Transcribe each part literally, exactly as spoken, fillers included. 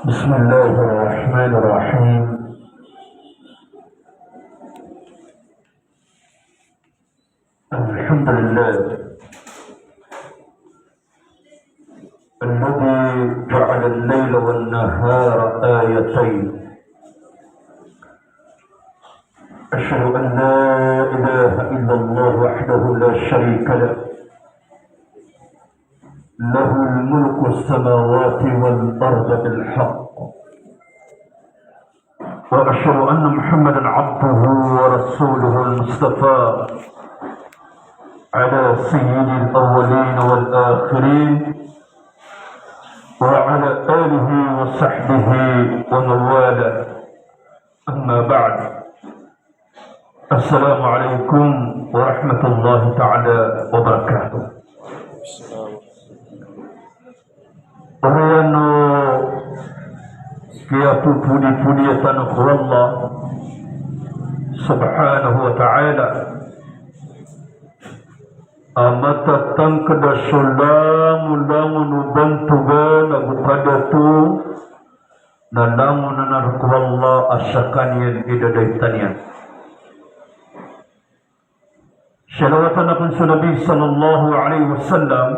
بسم الله الرحمن الرحيم. الحمد لله الذي جعل الليل والنهار آيتين. أشهد أن لا إله إلا الله وحده لا شريك له، له ملك السماوات والأرض بالحق، وأشهد أن محمدا عبده ورسوله المصطفى على سيد الأولين والآخرين وعلى آله وصحبه ومن والاه. أما بعد. السلام عليكم ورحمة الله تعالى وبركاته. Oriyan o kiyapopodipodiya tano ko Allah subhanahu wa ta'ala a matatangked a so langolangon o bantogan ago kadato na langon anan ko Allah a sekaniyan i dadait taniyan. Salawatan aken so Nabi sallallahu alaihi wasallam,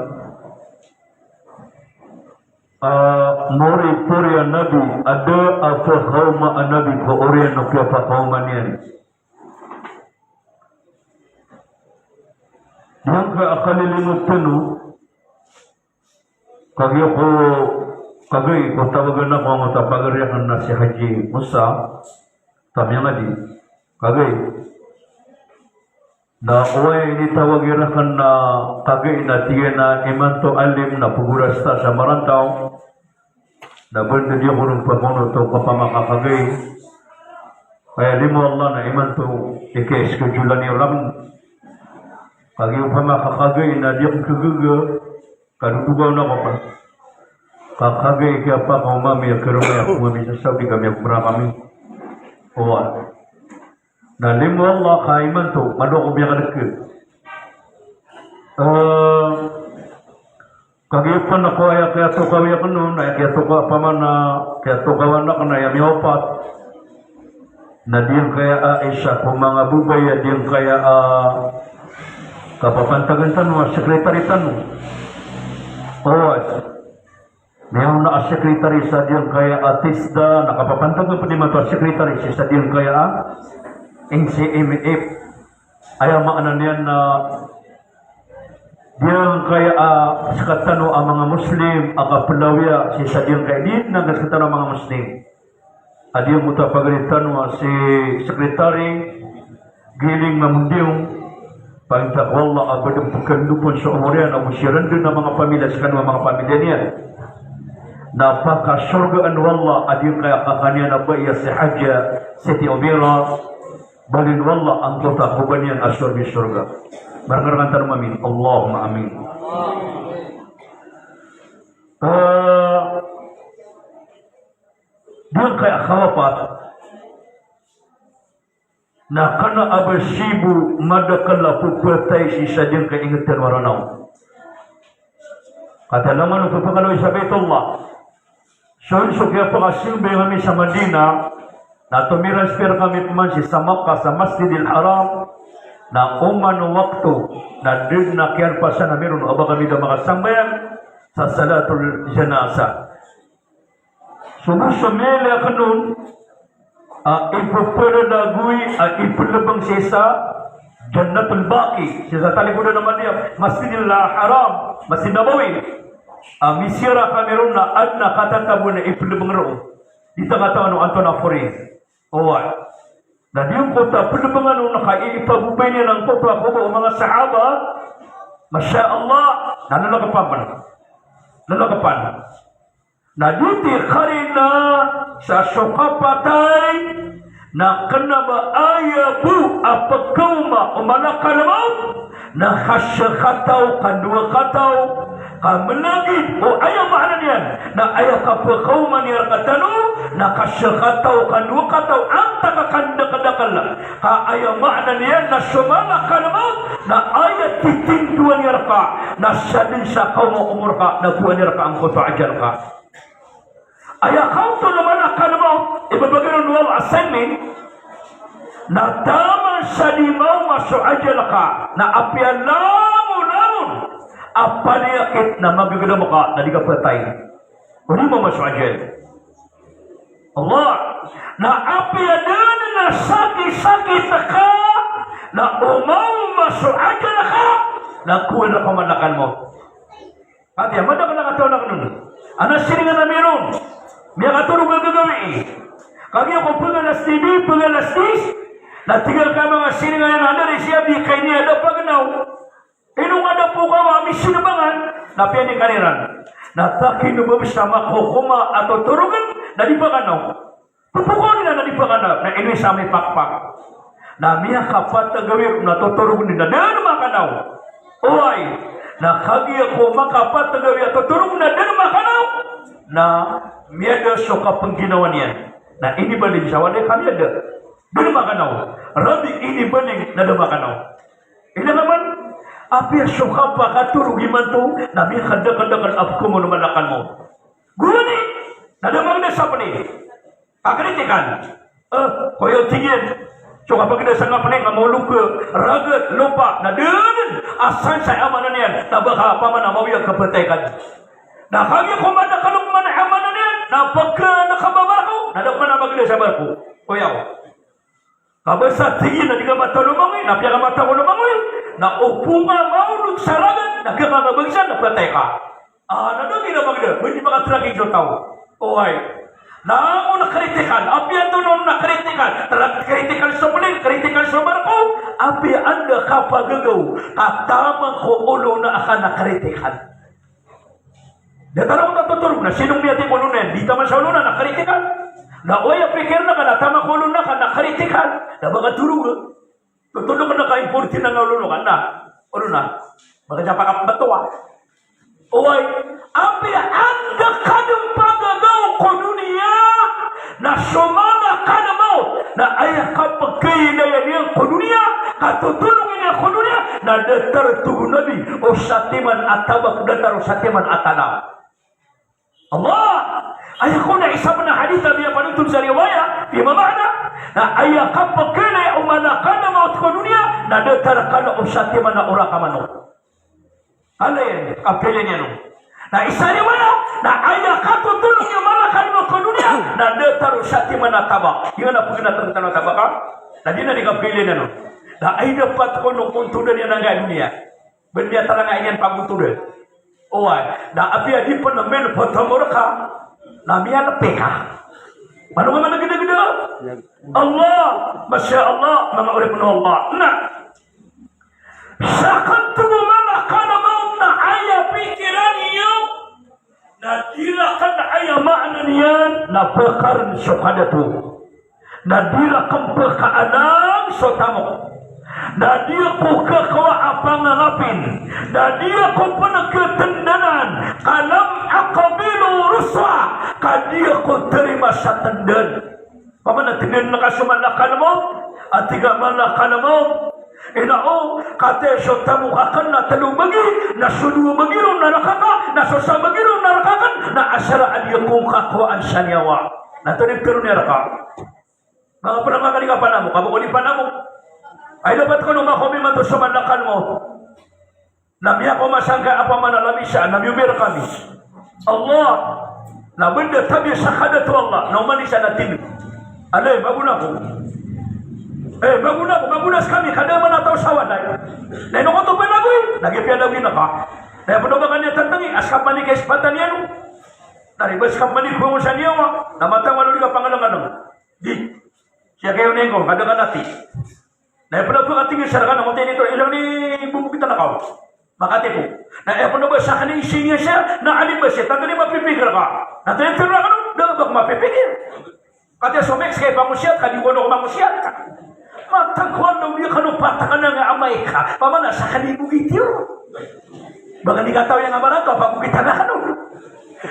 a moripori a Nabi, a da a pekaoma a Nabi ko oriyan o kiyapakaoma niyan. Giyangkai a kalilimoten o, kagiya ko, kagiya ko tawagan ako angkoto a pagari aken na si Haji Musa, ta miyangadi, kagiya. Na oway initawag iran aken na kagiya na tig iyan a imanto alim na pegorasta sa Marantaw. Na benda di ako ron pamono to kapamaka kagiya. Aya limo Allah na imanto ike schedule-an iran. Kagiya opama ka kagiya na di ako kegege. Kadodogaw na ko pa. Ka kagiya kiyapakaoma mi a keroma ako mami sa Saudi kami ako mera kami. Oway. Na limo Allah ka imanto, mado ko biyakadeke. Eh, kagiya pen ako aya kiyatokawi aken on, aya kiyatoka, opama na kiyatokawan aken na aya miyawapat. Na giyangkaya a isa ko manga bebay a giyangkaya a kapapantagan tano a secretary tano. Oway. Miyaona a secretary sa giyangkaya a TESDA, na kapapantagan pen imanto a secretary sii sa giyangkaya a N C M F. Aya maana niyan na giyangkaya a sekatano a manga Muslim a kapelawiya sii sa giyangkaya, di na sekatano a manga Muslim. A giyangkoto a pagari tano a si Secretary Giling Mamundiyong, paginta ko Allah a ba den pekendopen so omor iyan ago siran den a manga pamilya sekano a manga pamilya niyan. Na pakasorgaan o Allah a giyangkaya kaka niyan a bai a si Hajah Siti Omira, baloyin o Allah angkoto a koba niyan a sorga i sorga. Marengarengan tano mamin. Allahumma amin. Eh, Giyangkaya a kawapat na kena a ba sii bo madakel a pepatay sii sa giyangkaya inged tano a Ranaw. Ka talangan o pepakalawi sa Baitullah. So, so kiyapakasambayang ami sa Madinah, na tomiranspir kami peman sii sa Makkah sa Masjidil Haram, na oman o wakto, na den a kiyarpasan ami ron o ba kami da makasambayang sa salatul janazah. So, so miyalay aken on a ipepereda ago i a ipelebeng sii sa Jannatul Baqi, sii sa talikodan a Madinah, Masjidil Haram, Masjid Nabawi. A misira kami ron na aden a katatago na ipelebeng ron. Di ta katawan o antonaa i pori. Oway. Na giyangkoto a pelebengan on na ka ipagobay niyan angkoto a koba o manga sahaba. Masha Allah, na lalakepan. Lalakepan. Na gioto i karina sa so kapatay, na kena ba aya bo a pekaoma o malakal maut, na kasekataw ka dowa kataw, ka melagid o aya maana niyan, na aya kapekaoma niyan rektano, na kasekataw ka dowa kataw, antaa ka kandakedakel, ka aya maana niyan na so malakal maut, na aya titindoan iyan reka, na sadn sa kaoma o omor ka, na boan iyan reka angkoto a ajal ka. Aya kaoto o malakal mawt, ibabagay ron o Allah a segment, na taman sa di maoma so ajal ka, na apiya langon-langon a paniyakit na magagdam ka na di ka patay. O di maoma so ajal. Allah, na apiya dn na sakit-sakit ka, na o maoma so ajal ka, na kowaan rka o malakal mawt. Ati, a madakl a katawan akn on. Ana siringan ami ron. Miyakatorog a gagawii. Kagiya ko pagalas T V, pagalas dis. Na tig a ka manga siringan iyan a, "Anda di si Abi, kaini a da pagnaw. Ino nga da pokawa a misinbangan?" Na piyanikaniran. Na takino ba bs a makokowa a totorogn na di pagnaw. Pphokawaan iran a di pagnaw, na ino isa a mipakpak. Na miyakapat a gawii ron na totorogn iyan na da dn makanaw. Oway, na kagiya ko makapat a gawii a totorogn na da dn makanaw, na miyada so kapngginawa niyan. Na inibaling sa walay ka miyada. Da dn makanaw. Rabi inibaling na da makanaw. Ina naman, apiya so kapakatorog imanto, na miyakadakadakl a pkhaoma o malakal mawt. Gowani, na da magda sa pd. Kakritikan. Eh, koya tig iyan. So kapagda sa ngapn ka maolog ka ragat, lopa, na da dn a sansay a maana niyan, na ba ka pman a maoyag ka ptay ka. Na kagiya ko madakl o pman a maana niyan, na pkhanaka ba barko, na da pman a magda sa barko. Koya. Ka ba sa tig iyan a di ka matao lomangoy, na apiya ka matao lomangoy, na opama ka maolog sa ragat, na giyangka a bagsa na ptay ka. Ah, na da dn a magda, ba di makatragik so taw. Oway. Na ino na kritikal, apiya antonaa on na kritikal, tra-, kritikal so plane, kritikal so barko, apiya anda kapagagaw, ka taman ko olo na aka na kritikal. Datar a totorog na sinong miyatay ko olo niyan, di taman sa olo na, na kritikal. Na oway a pikir na ka na taman ko olo na ka na kritikal. Na ba ka torog. Totodok na ka importante na olo na ka na. Olo na. Ba ka siya pakapbatowa. Oway, apiya anda ka dn pagagaw ko doniya, na so malakal mawt, na aya kapkailaya niyan ko doniya, katotolongi niyan ko doniya, na datar, tig o Nabi, o satiman a tabak, datar o satiman a tala. Allah, aya kon a isa pn a hadith a miyapanothol sa riwayat, di ba maana? Na aya kapkailaya o malakal mawt ko doniya, na datar kala o satiman a orakaman. Alay, kapilin iyan on. Na isa riwayat, na aya katotolong iyan malakal mawt ko doniya, na datar o satiman a tabak. Iyan a pagna tano a tabak, ha? Na di na di kapilin iyan on. Na aya dapat ko no kontodan iyan angkai a doniya. Ba niyan taranga iyan pagontodan. Oway, na apiya di pn a miyapotol rka, na miyalpi ka. Mano nga managdagda? Allah, masha Allah, manga oripn o Allah. Na, Sakn, tig o malakal mawt, na aya pikiran iyo na di rakn, aya maana niyan na pkarn so kadato. Na di rakn pkaalang so tamok. Na di ako kakawa a pangangapin. Na di ako pn ktndanan. Ka lam aqbalu rushwa. Ka di ako tndarima sa tndan. Pamana tindn ka so malakal mawt, a tig a malakal mawt, ina o, kataya so tamok akn na tlo bagi, na so dowa bagi ron na rk ka, na so sa bagi ron na rk akn, na asar a di ako kakowaan sa niyawa. Na tlo bagi ron na rk ka. Manga pn a manga di ka panamok, ka ba ko di panamok. Ay dapat ko no makomi man to so malakal mawt. Na miyakaoma sangkai a pamana lamisa, na miyobi rkami. Allah, na bnda tabiya sa kadato o Allah, na oman isa na timi. Alay, magona ko. Eh, magona ko, magona skami, kada mana taw sa walay. Na ino ko to panagoy, na giya piyanagoy na ka. Na aya pn o ba ka niyan tantngi, a ska pman i kaisbatan iyan o. Na riba ska pman i kowaan sa niyawa, na matang walo di ka pangalangalang. Di. Siya kayo ning ko, kada ka nati. Na aya pn a pkatinggi sa rka na, motay nito, ilang ni bobokitan ka o. Makatipo. Na aya pn a ba sakn i siniya siya, na alim ba siya, tanto di mapipikir ka. Na tayo tiro kano, da ba ko mapipikir. Kataya so mix kay pangosiyat, ka di ko no mangosiyat. Matag ko ano, di kano patakana nga amay ka. Pamana sakn i bogiti ron. Ba ka di kataw iyan a marato, pagokitan kano.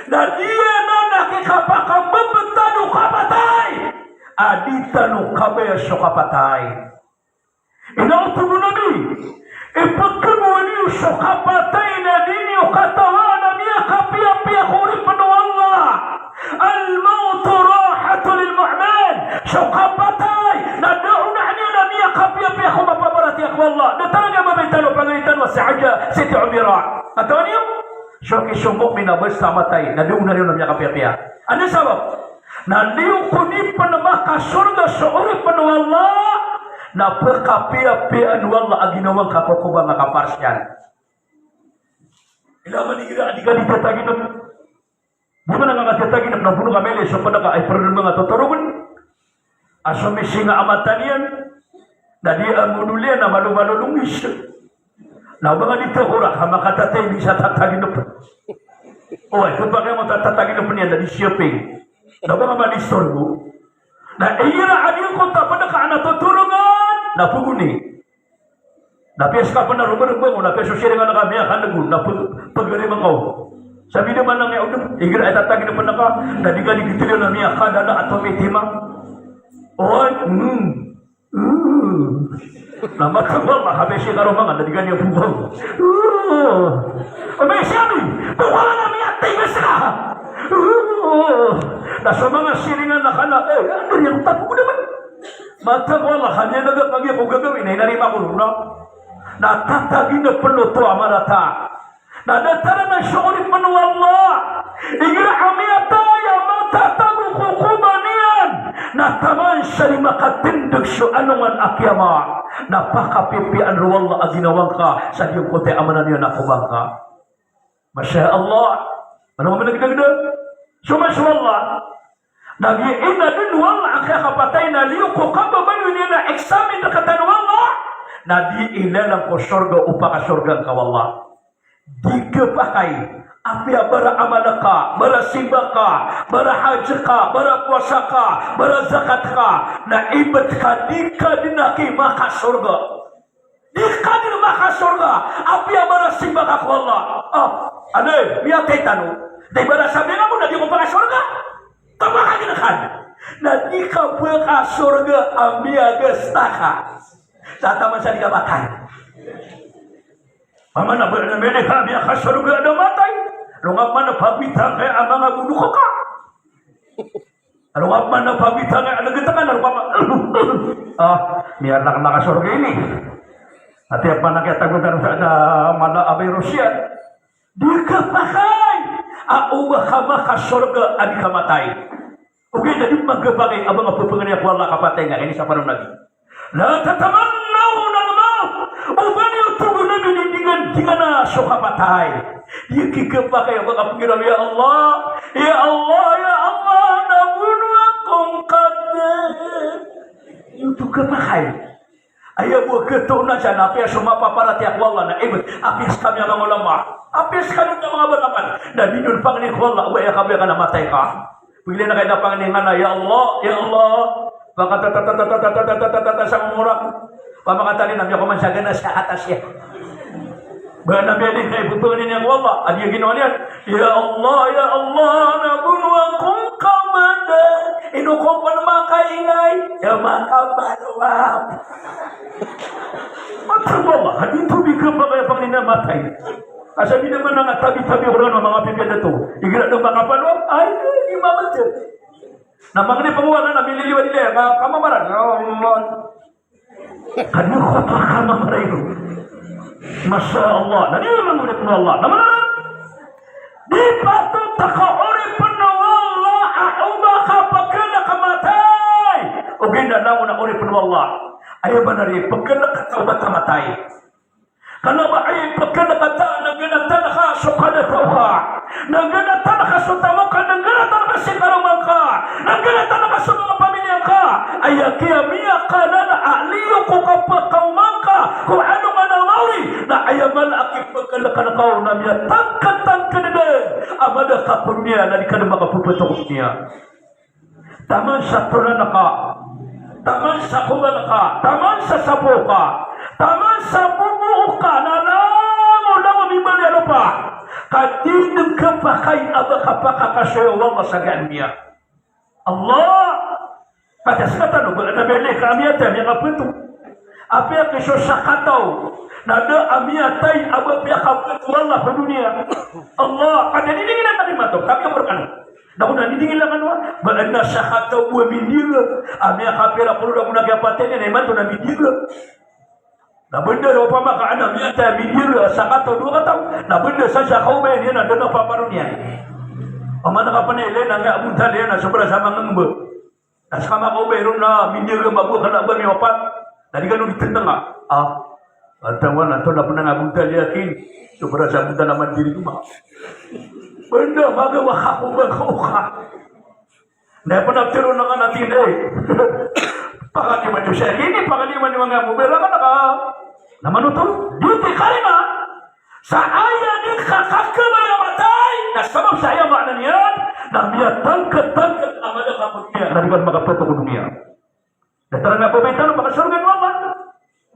Na di anan a kikapakambebetad o kapatay a di tano kabaya so kapatay. Ino oto o Nabi, ipkhagowa niyo so kapatay na di niyo katawan a miyakapiyapiya ko oripn o Allah. Al So kapatay na da on a niyan a miyakapiyapiya ko mapaparatiyaya ko Allah. Datar a giyangkai a babay tano, pagari tano a si Hadja Siti Omira. Katawan iyo? So kiso mu'min a basta matay na da on a niyan a miyakapiyapiya. Ano sabap? Na liyo ko di pn makasorga so oripn o Allah na pkapiyapiyaan o Allah a ginawa ngka ko kobang a kaparsiyan. Ilay man igira a di ka di tataginep. Di man ngka di tataginep na bono ka mailay so pd ka a iprn manga totorogn a so misinga a mata niyan na di a modol iyan a malo-malo longis. Na o ba nga di tagora ka makatatay di sa tataginep. Oway, kepakay mo tataginep niyan na di shopping. Na o ba nga madisturbo. Na igira a di ko tapd ka a na totorogn na pogoni. Na piya ska pn a robereng bango, na piya so siringan ka miyakaneg on, na peg-, pegari mangkaw. Sa bida man a miyaodem, igira a tataginep ka, na di ka di gitiliyo na miyakadala a tomitima. Oy, hmm. Hmm. Na mata ko Allah, ka piya si karomangan, na di ka niyan pogaw. Hmm. Amay siya ni, ko Allah na miyatay ka ska. Hmm. Na so manga siringan ka na, eh, ano yan, tapo ko naman. Mata ko Allah, ka niyan a gagawii ko gagawii, na inarima ko ron. Na tataginep pn oto a marata. Na datar a na so oripn o Allah. Igira a miyatay a matatago ko kobang iyan. Na taman sa di makatindg so alongan a kiyamat. Na pakapiyapiyaan o Allah a ginawa ngka sa giyangkoto a maana niyan a kobang ka. Masha Allah. Ano nga managdagdag? So, Masha Allah. Na giya inadn o Allah a kiyakapatay na liyo ko kababaloy niyan a examine rktano o Allah. Na di ilalan ko sorga o pakasorga ngka o Allah. Di khapakay a apiya bara amal ka, bara simba ka, bara hajj ka, bara powasa ka, bara zakat ka, na ibt ka di ka dn aki makasorga. Di ka dn makasorga a apiya bara simba ka ko Allah. Ah, anda, miyatay tano. Di bara sabi na mo na di ko pakasorga. Taman ka ginakan. Na di ka pakasorga a miyagasta ka. Sa taman sa di ka matay. Maana ba na miyakasorga a da matay? Ronga man a pagwita ka a manga bodo ka. Ronga man a pagwita ka a lagid ka na, ronga man. Ah, miyarnak na ka sorga ini. Ati apa na kiyatagotan sa da mala a virus iyan. Di khapakay a oba ka makasorga a di ka matay. Ogaid na di manga khapakay a ba nga pphangnin ko Allah a kapatay nga, ini sa panon Nabi. La tatamannawul mawt. Oba niyo togonani di ngka, di ngka na so kapatay. Di khapakay a ba nga pphangnin, ya Allah, ya Allah, ya Allah, na bonoa ko ngka dn. Di khapakay. Aya bo a khatoon a siya na apiya so mapaparatiyaya ko Allah na ibt, apiya skami a manga ulama, apiya skami a manga baraman, na di niyo pangnin ko Allah, oba aya ka ba ka na matay ka. Pagilay na kay na pangnin ngka na, ya Allah, ya Allah. Pakatatatatata sa morak. Pamakatalin a miyakoman sa ganas ka katas iyan. Ba na miyadi kay pphangnin iyan ko Allah, a di ginawa niyan. Ya Allah, ya Allah, na bonoa ko ngka bada. Ino ko pn makaingay, ya makapaloap. Mata ko Allah, a di to di khapakay a pangnin a matay. Asa di naman nga tabi-tabi ko ron a manga pipiya dato. Igira da makapaloap, ay, di mamatay. Na mangni pngowa na, na mililiwa di da, ka-, kamamaran. Ya Allah. Kano ko pkamamaran. Masha Allah. Na di manga oripn o Allah. Na mana? Di patot a ka oripn o Allah a oba ka pkhalk a matay. Ogaid na langon a oripn o Allah. Aya maana niyan, pkhalk ka oba ka matay. Kna ba aya pkhalk ka ta, na ganatan ka so kadato ka. Na ganatan ka so tamok ka, na ganatan ka si karoma ngka, na ganatan ka so manga pamilya ngka. Aya kiya miyakalala a liyo ko kapakaoma ngka ko alongan a maori, na aya mala a kipkhalkan ka on na miyatangkdtangkd dn a mada ka ko doniya na di ka dn makapphatok ko doniya. Taman sa tolan ka, taman sa kobal ka, taman sa sapo ka, taman sa bobo ka, na langolangon i bali a lopa, ka di dn khapakay a ba ka pakakasoy o Allah sa gaan iyan. Allah, pati a skatano, ba na beli ka a miyatay a miyakaphatok. Apiya kiso sakataw, na da a miyatay a ba piyakaphatok o Allah ko doniya. Allah, pati di dn iyan a tarimato, tapi a berkano. Na ko na didingil a kano a, ba adn a sakataw bo a mindiyaga. A miyakapira ko roo na ko na kiyapatay niyan, na imanto na mindiyaga. Na banda opama ka adn a miyatay a mindiyaga a sakataw, dowa kataw. Na banda sa sa kaobay niyan a da na paparon iyan. Opama ka pn a ilay na nga a bontal iyan a sobra sa manga ngmba. Na ska makaobay ron na mindiyaga, mabowat ka na ba miyopat. Na di kano di tndnga. Ah, antaa man antonaa pn a bontal iyan, sobra sa bontal a mandiri ko ma. Banda maga wa ka ko ba ko ka. Na pn a ptharoon ka na tig iyan, eh. Pakaliman iyo siya. Ini pakaliman iyo nga mobile ka na ka. Na manoto. Duty ka rin, ah. Sa aya di ka kakabaya matay, na sabap sa aya maana niyan, na miyatangkd-tangkd a mada ka ko doniya, na di ka makapato ko doniya. Datar a miyababay tano, makasorga o Allah.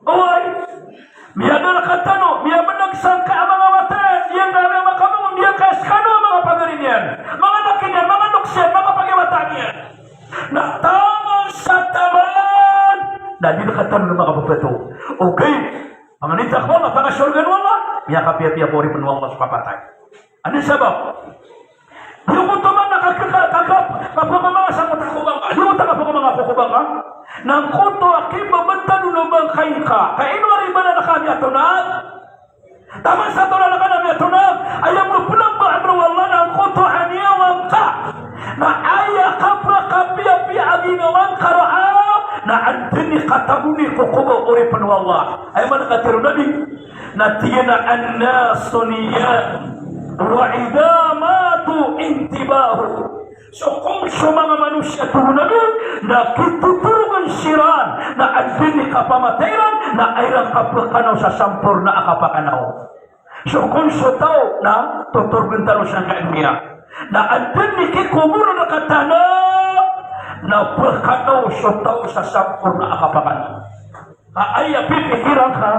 Oway. Miyadalm rktano, miyabnag sangkai a manga wata iyan, giyangkaya makabangon, giyangkaya skano a manga pagari niyan, manga laki niyan, manga loks iyan, manga pagiwata niyan. Na taman sa taman, na di rktano makapapato. Okay. Manga nita ko Allah, pakasorga o Allah, miyakapiyapiya ko oripn o Allah so kapatay. Anda sabap? Di ko toman na kaka-, kaka-, kapamamanga sa mota ko bangka. Di ko ta kapamamanga ko bangka. Na angkoto a kibabantad o bangka ingka. Ka ino ari bana na ka miyatonag. Taman sa tolan ka na miyatonag. Aya mo pnamba a manga Allah na angkoto a niyawangka. Na aya kapakapiyapiya a ginawangka ron, na andn i katagoni ko koba o oripn o Allah. Aya man a katharo o Nabi. Na tig iyan a, "An-nasu niyam, wa idha matu intibahu." So kon so manga manosiya, tig o Nabi, na kitotorogn siran, na andn i kapamatay ran, na aya iran kapkanaw sa samporna a kapakanaw. So kon so taw na totorogn tano sangkai a doniya, na andn i kikobor rktano, na pkanaw so taw sa samporna a kapakanaw. Ka aya pipikiran ka,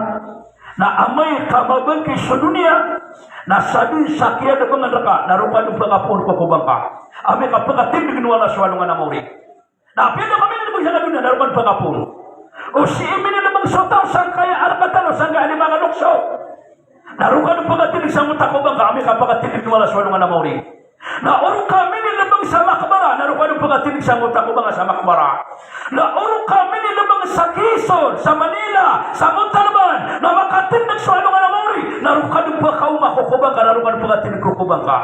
na amay ka mabagi so doniya, na sadn sa kiyadabngan rka, na roo ka dn pkapoon ko koba ngka. Amay ka pkatindgn o Allah so alongan a maori. Na apiya da ka minilbng sa doniya, na roo ka dn pkapoon. O sii minilbng so taw sangkaya a rk tano, sangkaya a lima ka loks. Na roo ka dn pkatindg sa mota ko bangka, amay ka pkatindgn o Allah so alongan a maori. Na o roo ka minilbng sa makbara, na roo ka dn pkatindg sa mota ko bangka sa makbara. Na o roo ka minilbng sa Quezon, sa Manila, sa Montalban, na makatindg so alongan a maori, na roo ka dn pkaoma ko koba ngka, na roo ka dn pkatindg ko koba ngka.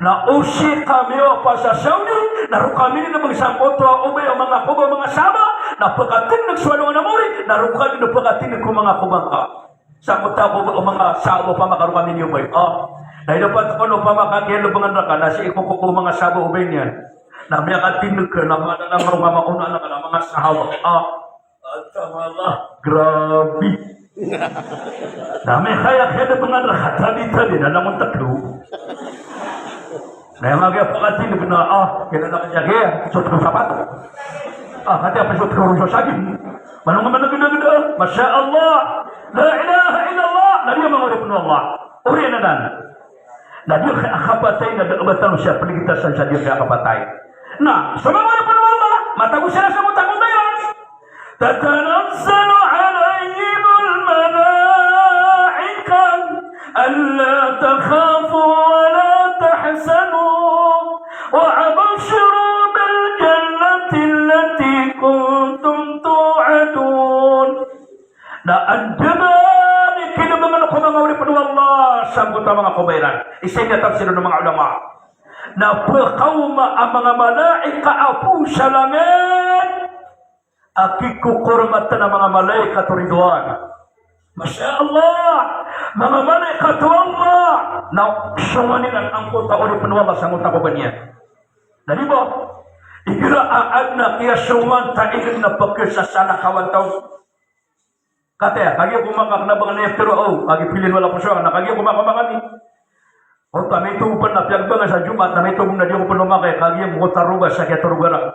Na o sii ka miyopa sa Saudi, na roo ka minilbng sangkoto a obay o manga koba o manga sahaba, na pkatindg so alongan a maori, na roo ka dn pkatindg ko manga koba ngka. Sangkoto a koba o manga sahaba, opama ka roo ka miniobay. Ah. Na ino pat kon opama ka kiyalbngan rka, na sii ko koba o manga sahaba o obay niyan. Na miyakatindg ka, na manga, na manga, manga, manga sahaba. Ah. Antaa man, Allah. Grabe. Na amay ka aya kiyalbngan rka, tabi-tabi, na langon tlo. Na aya manga pkatindg na, ah, kna na kaya, kaya, sot ko sapato. Ah, kati a psot ko so sagim. Manong managdagda, Masha Allah. La ilaha illallah. Na di a manga oripn o Allah. Oriyan anan. Na di a kapatay na da a ba tano siya pligtasan sa di a kapatay. Na so manga oripn o Allah, matago siran sa mota ko bangka. Tatanazzalu alayhimul malaikah alla takhafu wa la tahzanu wa abshiru bil jannati allati kuntum tu'adun. Na andamanaya i kinabangn ko manga oripn o Allah sangkoto a manga koba iran. Isa ini a tafsir o manga ulama. Na pkaoma a manga malaikat a poon sa langit a kikokormatan a manga malaikat o Ridwan. Masha Allah, manga malaikat o Allah na songowan iran angkoto a oripn o Allah sangkoto a koba niyan. Na di ba? Igira a adn a kiyasongowan ta ig na pkhasasalakawan taw. Kataya, kagiya ko maka kna ba kna iftiro, o, kagiya pilin wala ko siya, na kagiya ko maka makami. O, ta mito pn na piyagbangan sa Jumat, na mito pn na di ko pn makay, kagiya ko ta roba sa kiyatorogara.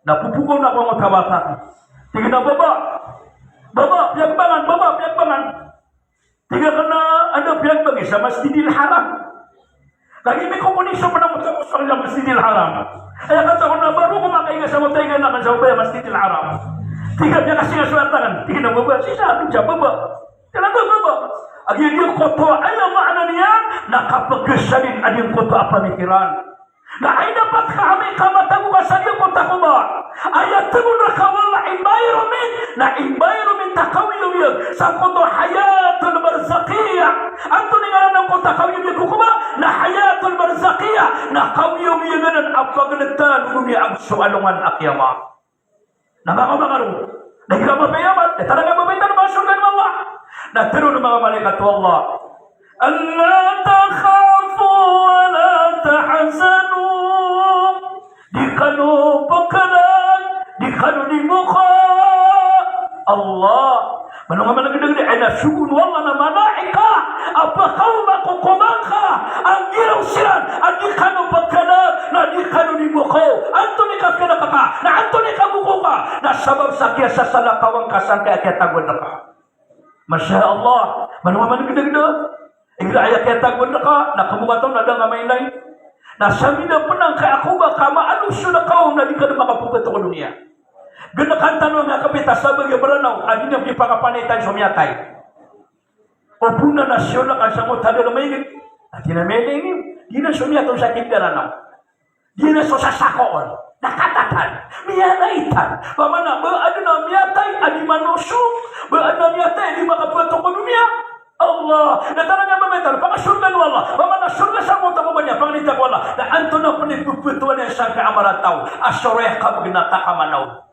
Na pupukaw na ko angkoto a wata. Tig iyan a, "Baba! Baba, piyagbangan, baba, piyagbangan." Tig iyan a, "Kna anda piyagbangi sa Masjidil Haram?" Lagid i mikokoneksyon pn a mota ko sa Masjidil Haram. Aya katawan a ba roo ko makainga sa mota iyan a kna sa obay a Masjidil Haram. Tig iyan a miyakasinga so wata niyan. Tig iyan a, "Baba, sii sa, anda sa baba?" Tig iyan a, "Baba." Agi di koto aya maana niyan na kapkhasadn a di koto a pamikiran. Na aya dapat ka ami ka matago ka sa giyangkoto a koba. Aya tig o Allah, environment, na environment a kawiyawiyag sangkoto hayatul barzakhiyah. Antonaa i ngaran angkoto a kawiyawiyag ko koba? Na hayatul barzakhiyah, na kawiyawiyag anan a pagltan o doniya ago so alongan a kiyamat. Na manga, manga roo, na igira mapiya i amal, na talaga mababay tano a sorga o Allah. Na tero o manga malaikat o Allah: "Alla takhafu wa la tahzanu." Di kano pkhadag, di kano di boko. Allah. Mano nga managdagd, aya na sogoon o Allah na malaikat a pakaoma ko koba ngka a giraw siran a di kano pkhadag, na di kano di boko. Antonaa i kakhadag ka, na antonaa i kaboko ka? Na sabap sa kiyasasalakawan ka sangkaya kiyatagoan rka. Masha Allah, mano nga managdagd. Igira aya kiyatagoan rka, na kambokataw na da nga mailay. Na samida pn angkaya koba ka maaloy so rka on na di ka dn makapokato ko doniya. Gnkan tano a miyakapit a sabagi a Mranaw a di niyan pipakapanaitan so miyatay. O pn na siyola ka sa mo tadal mailay. Na di na mailay niyo. Di na so miyatay sa kiddaranaw. Di na so sasakoon. Na katatan. Miyanaitan. Pamana ba adn a miyatay a di manosok. Ba adn a miyatay a di makapokato ko doniya. Allah. Na talaga ba miyatay. Pakasorga o Allah. Pamana sorga sa mo tago ba niyan. Pangnita ko Allah. Na antonaa pn i pphatowan iyan sangkaya marata a so reka bgnata ka Mranaw.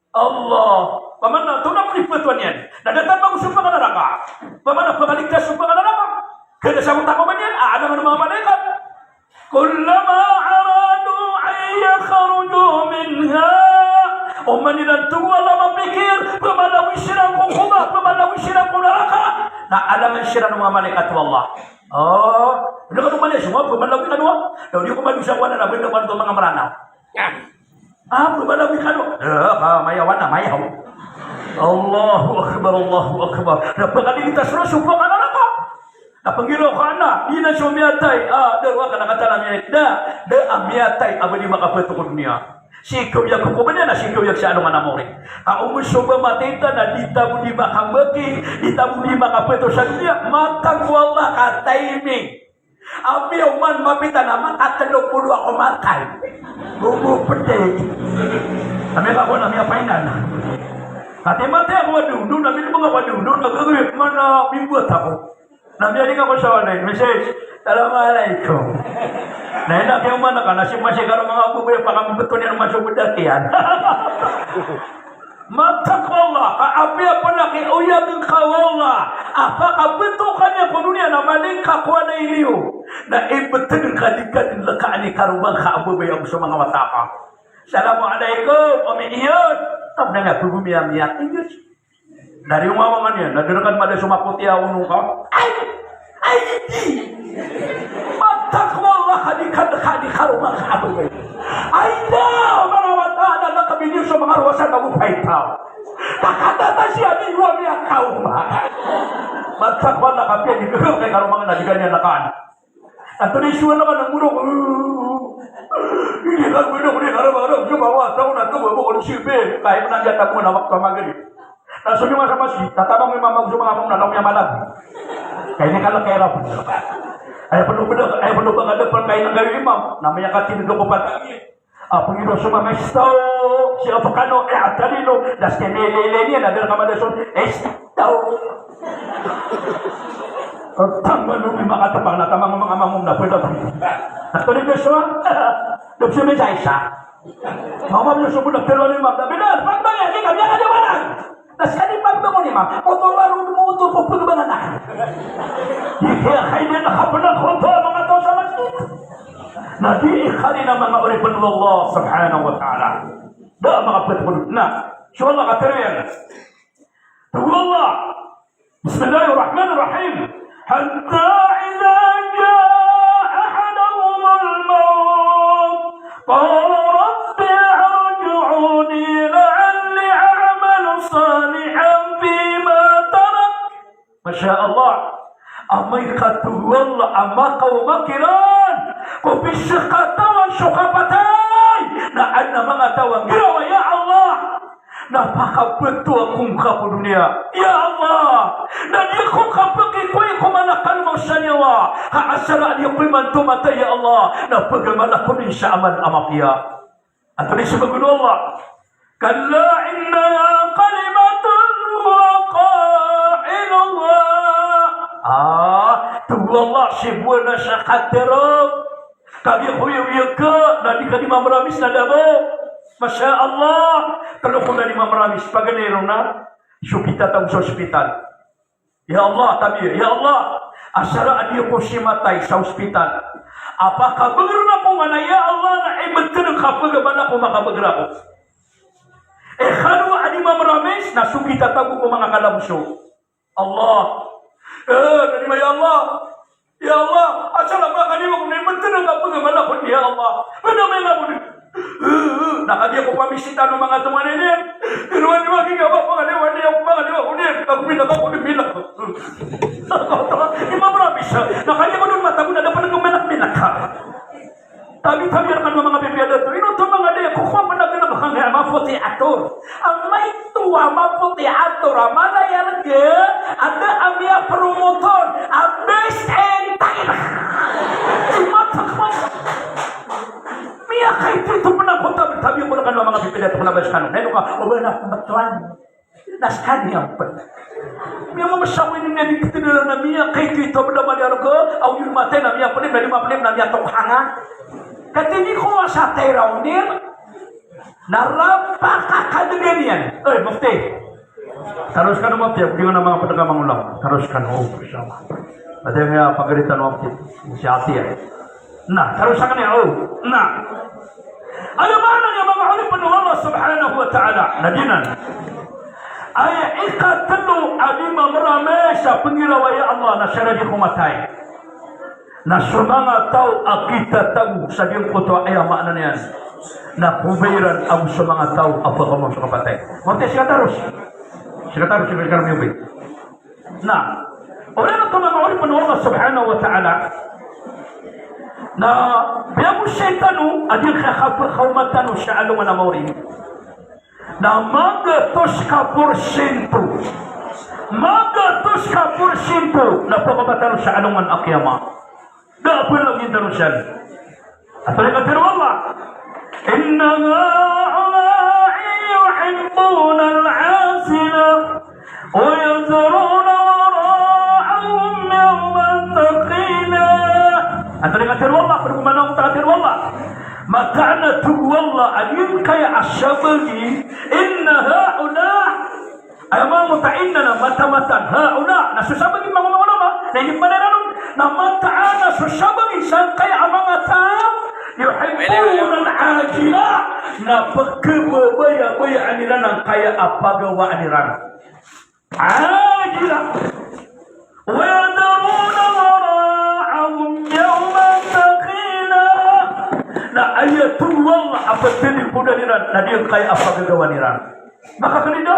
Allah. Pamana, antonaa pn i pphatowan iyan? Na datar ba go so pngararaka. Pamana, pngaligtas so pngararaka. Kna sa manga tago ba niyan, a, adangan o manga malaikat. Kullama aradu an yakhruju minha. Oman iran tomo a mapikir, pmalawi siran ko koba, pmalawi siran ko naraka. Na adangan siran o manga malaikat o Allah. O, da kano maliya so manga pmalawi kano a. Da di ko madosa ko anan a, benda ko anan to manga Mranaw. A, pmalawi kano. E, ka mayaw anan, mayaw. Allahu Akbar, Allahu Akbar. Na pkalilintas ron so pngararaka. Na pnggiraw ka anan, di na so miyatay. A, da roo ka na katawan a miyatay. Da, da a miyatay a ba di makapokato ko doniya. Sii kawiyag ko koba niyan, na sii kawiyag sa alongan a mori. Ka oman so ba matay ta na di ta bo di makambaki, di ta bo di makapokato sa doniya. Matago o Allah ka timing. Apiya oman mapita na makatlo polo ako makay. Bubu pedi. Ami ka ko na miyapaingan. Kati mati ako a dodo, na minimang ako a dodo, na gagawin ko man na bimbuat ako. Na miyaling ako sa walay, message, "Assalamualaikum." Na ina kiyaoma na ka, na si masi karo manga bubu ya pakambeto niyan maso bedak iyan. Matago o Allah, ka apiya pn a kiyaoyag ngka o Allah a pakabto ka niyan ko doniya na maling ka ko ana iliyo. Na ibtad ngka di ka dn lkaan i karoma ngka a babay ago so manga wata ka. Assalamualaikum, Ami Iyot. Tabnga na pgomiyamiya. Iyot. Na riyo nga mangan iyan, na da rka dn mada so makoti a onong ka. Ay! Ay, di! Matago o Allah ka di ka, ka di karoma ka a babay. Ay, da! Manga wata, na da kabiniyo so manga rowasan ago paitaw. Takatata siya di wa miyakaoma. Matago o Allah ka apiya di ka, ka di karoma ka na di ka niyan lakaan. Antonaa i sowal ka na ngorok. Ini ka guna ko di karoma ka na, so manga wata ko na to, ba ko di sibe. Kaya ko na di a tago na wakto a Maghrib. Na so di masa masjid, tatabang o imam ago so manga mamon na langon a malag. Kay ini kala kay rap. Aya pn o bda, aya pn o ba ka da pn kay nanggawi o imam. Na miyakatindg ko patang iyan. A pngiro so mama, "Istaw." Sii a pkano, "I'tadilu." Da ska miyailay-ilay niyan, na da rka mada so, "Istaw." Taman o di makatapang na taman o manga mamon na pd a pn. Na tolid so, da pn so misa isa. Mama, so pd a telo ni imam, da bida, pagbangan, di ka miyakadiyawanan. Na skaniyan pagbangon iyan, motor a roo, motor ko pagbangan a. Di kaya kailangan ka pn a koto a manga taw sa masjid. Na di ikhalin a manga oripn o Allah subhanahu wa ta'ala. Da a manga pd ko na. So Allah ka tero iyan. Tero o Allah. Bismillahir Rahmanir Rahim. Hatta idha jaa ahadahumul mawt, qala rabbi irji'un la'alli a'malu salihan fima tarak. Masha Allah. Amay ka tero o Allah a makaoma kiran ko pzakatawan so kapatay. Na adn a manga taw a nggiraw a, ya Allah, na pakabto ako ngka ko doniya. Ya Allah, na di ako kapakikoy ko mala kano sa niyawa. Ka asar a di ako imanto matay, ya Allah. na pagamalaan ko dn sa amal a mapiya. Antonaa i sabap o Allah? Kalla innaha kalimatun huwa qailuha. Ah, tig o Allah, sii bo anan sa katharo. Kagiya ko iyawiyag ka, na di ka di mamramis na da bo. Masha Allah, tlo ko na di mamramis, paganay ron na so kitatago sa ospital. Ya Allah, tabiya, ya Allah, asar a di ako simatay sa ospital. A pakabagrn ako nga na, ya Allah, na ibt ka pagamalaan ko makabagrn ako. Ikano a di mamramis na so kitatago ko manga kalaboso. Allah. Eh, na di ma, ya Allah. Ya Allah, asar a ba ka di ako na ibt ka pagamalaan ko, ya Allah. Mana may na ako di. Na kagiya ko pamisita o manga tonganay niyan. Pero wani wagi ka ba, pangaliwan niyan, pangaliwan ko niyan. Ako minaka ko di minaka. Imam Rabi sa, na kagiya ko dn matago na dapat ako minaka, minaka ka. Tabi, tabi, rkano a manga pipiya dato. Ino oto manga daya ko kowa pn a gana ba kangaya mapoti ator. Amay to a mapoti ator a mala i arga, a da a miyapromote on a best entertainer. Imatak man. Miyakaito-ito pn a kota, tabi, tabi, ko rkano a manga pipiya dato, kna ba skano. Na ino ka, o ba na pmbtlan. Na skaniyan pn. Miyamamasa ko ini na di ktdra na miyakaito-ito a bda mali a rk, aw di matay na miyaplim, na di maplim na miyatokhanga. Katini ko wasa tayra onir, na rap a kakadgan iyan. Oy, Mufti. Taros kano, Mufti, ako di nga na manga pd ka mangolawla. Taros kano, o, insha Allah. Ati nga pagaritan o Mufti. Si Ati, ya. Na, taros akn iyan, o. Na. Aya maana niyan, manga oripn o Allah subhanahu wa ta'ala, na giyanan. Aya ikatlo a di mamramis a pnggiraw, ya Allah, na siran di ko matay. Na so manga taw a kitatago sa giyangkoto a aya maana niyan na kobay iran ago so manga taw a pakaoma so kapatay. Mawti, sii ka taros. Sii ka taros, sii ka taros, sii ka taros. Na, oriyan oto, manga oripn o Allah subhanahu wa ta'ala, na miyaosay tano a giyangkaya kapakaoma tano sa alongan a maori. Na magatos ka porsyento. Magatos ka porsyento na pakaoma tano sa alongan a kiyama. Da a pn lagid tano san. Antonaa i katharo o Allah? Inna ha'ula'i yuhibbuna al-'ajila wa yadharuna wara'ahum yawman thaqila. Antonaa i katharo o Allah? Pd ko maana o katharo o Allah. Mataan a tig o Allah a giyangkaya a sabagi, inna ha'ula'. Aya maana o inna na mataan, mataan, ha'ula', na so sabagi, manga ulama, na inipanan iran on, na mataan a so sabagi sangkaya a manga taw, yuhibbuna al-'ajila, na pkhababayabayaan iran angkaya a pagawaan iran. 'Ajila. Wa yadharuna wara'ahum yawman thaqila. Na aya tig o Allah a pthalikodan iran na giyangkaya a pagagawaan iran. Makakalida,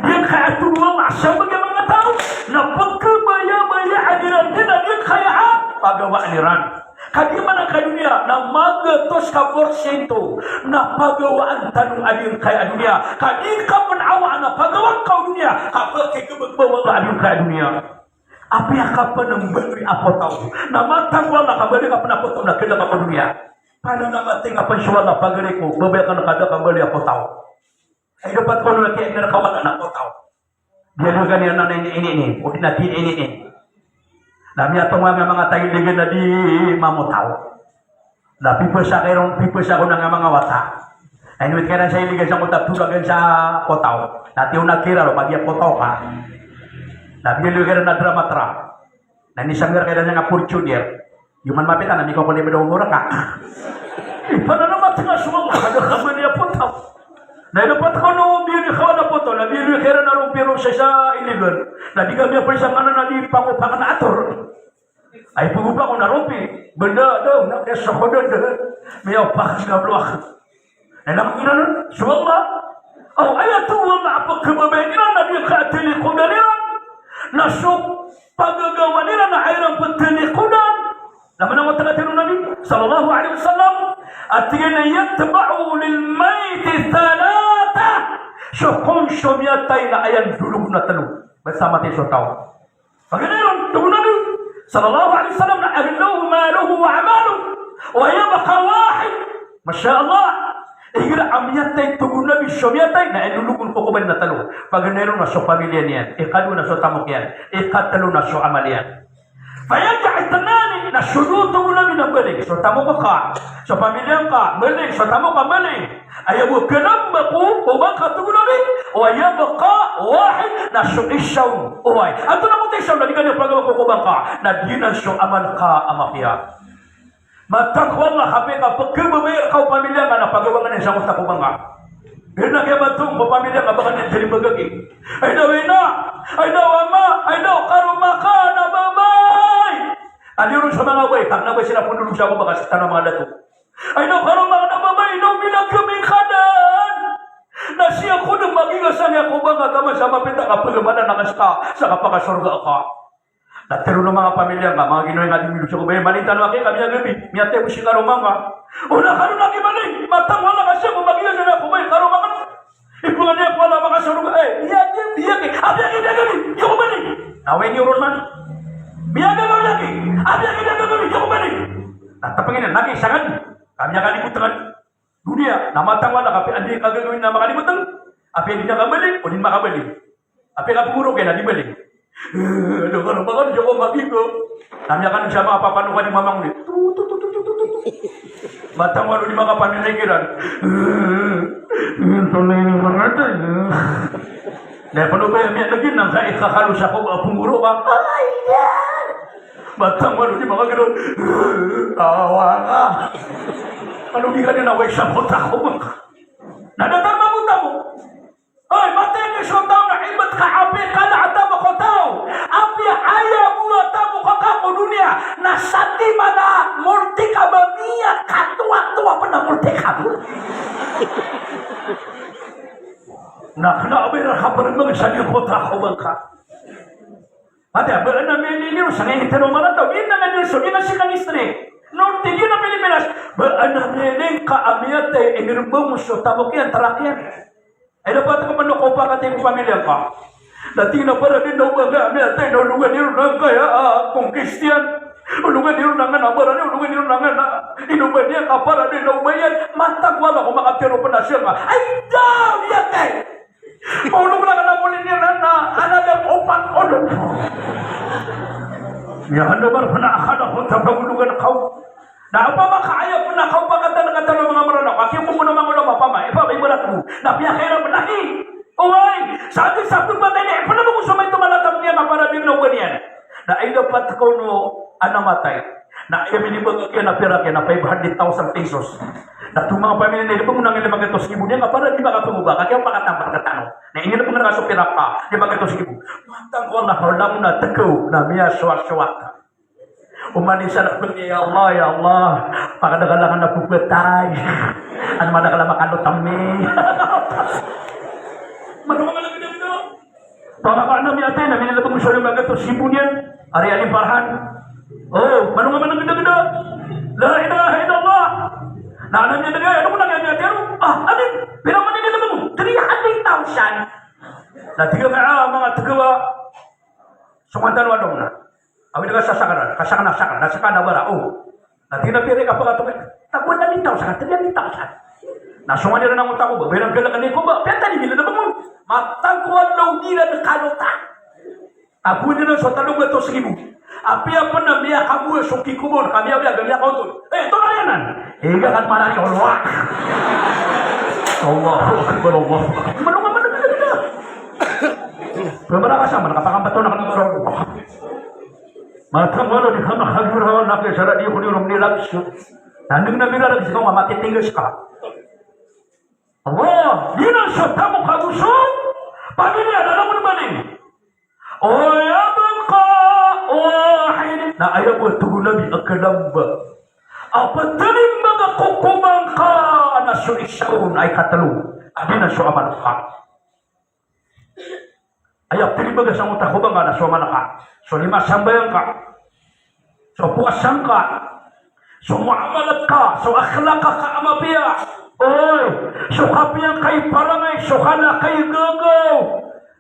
giyangkaya a tig o Allah a sabagi a manga taw na pkhabayabayaan iran dn a giyangkaya a pagawaan iran. Ka di man angkai a doniya na magatos ka porsyento na pagawaan tano a giyangkaya a doniya. Ka di ka pn awaan a pagawaan ka o doniya, ka pkikbagbawa ka a giyangkaya a doniya. Apiya ka pn mbaloy a potaw, na mataan o Allah ka mbaloy ka pn a potaw na kna ka ko doniya. Pala na mataan ka pn so Allah, pagari ko, babay akn ka da ka mbaloy a potaw. Ay, dapat ko na kiyaingd ka wata na potaw. Di ano gani anan ini, ini, ini. O di na di ini, ini. Na miyatonga nga manga taw iligan na di mamotaw. Na pipasa kairon, pipasa ko na nga manga wata. Na inowit kairan sa iligan sa kota, tulagan sa potaw. Na tiyo na kira ro, magiya potaw ka. Na biyaloy kairan na drama tra. Na inisanggar kairan sa nga Fortuner. Iyoman mapita na mikokolim da o moraka. Ipanan a mataan a so Allah, ka da kambali a potaw. Na ino pat kano biyaloy ka wata potaw, na biyaloy kairan a rompi ron sa isa iligan. Na di ka miyapalisangan na di pangopak na ator. Ay, pagopako na rompi. Benda daw, na kaya sa kodan da. Miyapak na block. Na ino kiran, so Allah. Aw, aya tig o Allah a pkhababayaan iran na giyangkaya a talikodan iran. Na so pagagawaan iran na aya iran ptalikodan. Na maana o katharo o Nabi sallallahu alaihi wasallam a tig iyan a, "Yutba'u lil mayyiti thalatha." So kon so miyatay na aya ndolog na tlo. Basta matay so taw. Paganay ron, tig o Nabi sallallahu alaihi wasallam na, "Ahluhu maluhu wa amaluhu." Wa yabqa wahid. Masha Allah. Igira a miyatay, tig o Nabi, so miyatay na aya lologol ko koban na talo. Paganay ron na so pamilya niyan, ikadowa na so tamok iyan, ikatlo na so amal iyan. Fayarji' ithnani, na so dowa, tig o Nabi, na mbaling. So tamok ka, so pamilya ka, mbaling. So tamok ka, mbaling. Aya bo a kalamba ko koban ka, tig o Nabi, wa yabqa wahid, na so isa on, oway. Antonaa oto isa on? Na di ka niyan pagawa ko koban ka, na giyanan so amal ka a mapiya. Mataan ko Allah, apiya ka pkhababayaan ka o pamilya ka na pagawa ngka niyan sangkoto a koban ka. Igira na kiyabato ngka o pamilya ka, ba ka niyan tarimbagagi. Ay daw ina, ay daw ama, ay daw karoma ka na babay. Andi ron sa manga babay, ka kna ba sii na pondolog sa koban ka, sktano a manga dato. Ay daw karoma ka na babay, ino miyagami ngka dn? Na sii ako dn magiya sangkoto a koban ka, taman sa mapita ka pagamanan ka ska sa kapakasorga ka. Na tero o manga pamilya ngka, manga ginawa ngka, di milo sa koban, malinta na aki ka miyagami, miyatay bo si karoma ngka. O na kano na ki mbaling, mataan ko Allah, ka sii ako magiya sangkoto a koban, karoma ngka. Ipangan iyan ko Allah a makasorga, eh, miyagami, miyagami, a miyagami, miyagami, iyo ko mbaling. Na oway niyo ron man. Miyagami, miyagami, a miyagami, miyagami, iyo ko mbaling. Na tapanginan, na ki sangad, ka miyakalibotng doniya, na mataan ko Allah, ka apiya anda i kagagawii na makalibotng, apiya di niyan kambaling, o di niyan makambaling. Apiya kapngorok iyan na di mbaling. Eh, anda ka na makan, di ako mabigo. Na miyakano sa manga papa no ka di mamangni. Tu, tu, tu. Mataan ko Allah, di makapamikiran. Eh, ito na ini mangatay. Na pano ba iyan miyaneg iyan na ka ikakalo sa ko a pngorok ka? Ay, yan. Mataan ko Allah, di makagiraw. Eh, awa ka. Kano di ka niyan away sangkoto a koban ka. Na datar mambo tamo. Oy, matay ka so taw na ibt ka, apiya kala a tamok o taw. Apiya aya bo a tamok ka ko doniya na satiman a multi ka, ba miyakatoatoa pn a multi ka bo. Na kna a ba iran kaprmbang sa di ko ta ko bangka. Matay, ba adn a miyaliliyo sa ngingitero marataw. Ina nga niyo so, ina sii ka istri. Noon tig iyan a Pilipinas, ba adn a miyalingka a miyatay, inirmbang so tamok iyan, trak iyan. Ay, dapat ka pn o kapakatay ko pamilya ka. Na tig iyan a paradn na o ba nga miyatay na olongan iyan ron angkaya a kongkis iyan. Olongan iyan ron angkaya a barani, olongan iyan ron angkaya a inoba niyan, ka paradn na o ba iyan. Mataan ko Allah ko makatero pn a siya ka. Ay, daw, miyatay. Olongan angkaya a moli niyan na, na, ana da opat, olong. Iya, anda ba pn a akala ko ta pagologan ka. Na opama ka aya pn a kapakatan ka tano a manga Mranaw, ka kiyakowa o manga ulama, opama, opama, ibarat bo na piyakairam na ki. Oway, sa aden sa pmbatay niyan, pn bo ko so maito malatap niyan a paradn na o ba niyan. Na aya dapat ka on a na matay. Na aya minibagak iyan na pirak iyan na five hundred thousand pesos. Na so manga pamilya niyan, di ba, mona nga lima gatos ribo niyan, ka paradn di makapngoba, ka kiyapakatampar ka tano. Na inilbng rka so pirak ka, lima gatos ribo. Mataan ko Allah, ka langon a tkaw na miyasowasowa. Oman i isa na pn, ya Allah, ya Allah, pakadakl angka na pphantay. An madakl a makalot ami. Mano nga managdagda? Pangaka na miyatay na minilbng so lima gatos ribo niyan. Ari Alim Farhan. O, mano nga managdagda? La ilaha illallah. Na ana miyatay, ano ko na miyatay, ano? Ah, Alim, pira man inilbng mo? Three hundred thousand. Na tig a manga tkaw a so manga tano a lomna. Awid ka sa sakana, ka sakana, sakana, sakana bara, o. Na tig iyan a pira i kapakatoka? Tagoan na di taw sa, tig iyan di taw sa. Na so manga iran a ngota ko ba, ba iran galak a di ko ba, piyatay iran, di na ba mo. Mataan ko Allah, di iran kalota. Tagoan iran so talo gatos ribo. Apiya pn a miyakabowa so kikobor, ka miyabiya, ka miyakaotol. Eh, ito na iyan an. Iga kan manari, Allah. Allahu Akbar, Allahu Akbar. Mano nga manari, mano nga manari. Pramara ka sa, mana kapakambato na ka na Mataan ko Allah, di ka makagiraw na kaya sa radiyo ko di rom ni rags. Tanding na mira rags ka, matitingas ka. Allah, giyanan so tamok a goso, pamilya, na langon mani. O yabqa wahid. Na aya bo, tig o Nabi, a kalamba a ptarimbag ko koban ka na so isa on a ikatlo. Adi na so amal ka. Aya ptarimbag sangkoto a koban ka na so amal ka, so lima sambayang ka, so powasa ngka, so muamalat ka, so akhlaq ka a mapiya. Oy, so kapiya ngka i parangay, so kala ka i gagaw.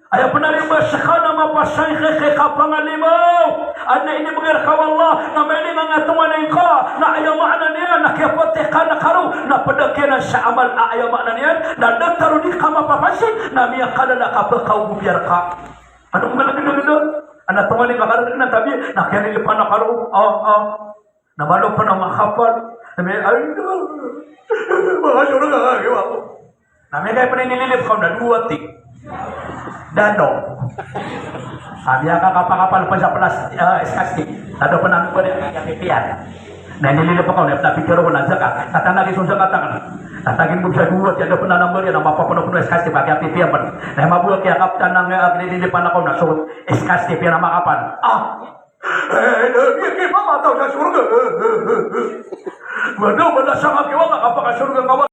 Aya pn a rimbag ska na mapasang ka i kapangalimaw. Adn a inibgay rka o Allah na mailay a ngatonganay ngka, na aya maana niyan, Na pd kiyan sa amal a aya maana niyan, na datar o di ka mapapasi, na miyakalala ka ba ka o biyar ka. Ano ko malagdagda? Ana tongani ka karagn na tabi, na kiyanilip ka na karo. Ah, ah. Na malo pn a makapal. Na miya, ay, makasorga ka, kiyawa ko. Na miyagay pn a inililip ka on na dowa ti. Dano. Sabi a kakapakapal pn sa plas, eh, iskastik. Tado pn a nambari a kapipiyan. Na inililip ka on, na pitharo ko na zakat. Tatanagi so zakat akn. Tatagin ko sa dowa ti, ado pn a nambari a mapapno-pno iskastik, kapipiyan pn. Na mabuwa kiyakaptan a inililip ka on na so iskastik piyan a makapal. Ah! Eh, na, iya ki mamataw sa sorga. Wala, wala sa kakiwa, kapakasorga ka, wala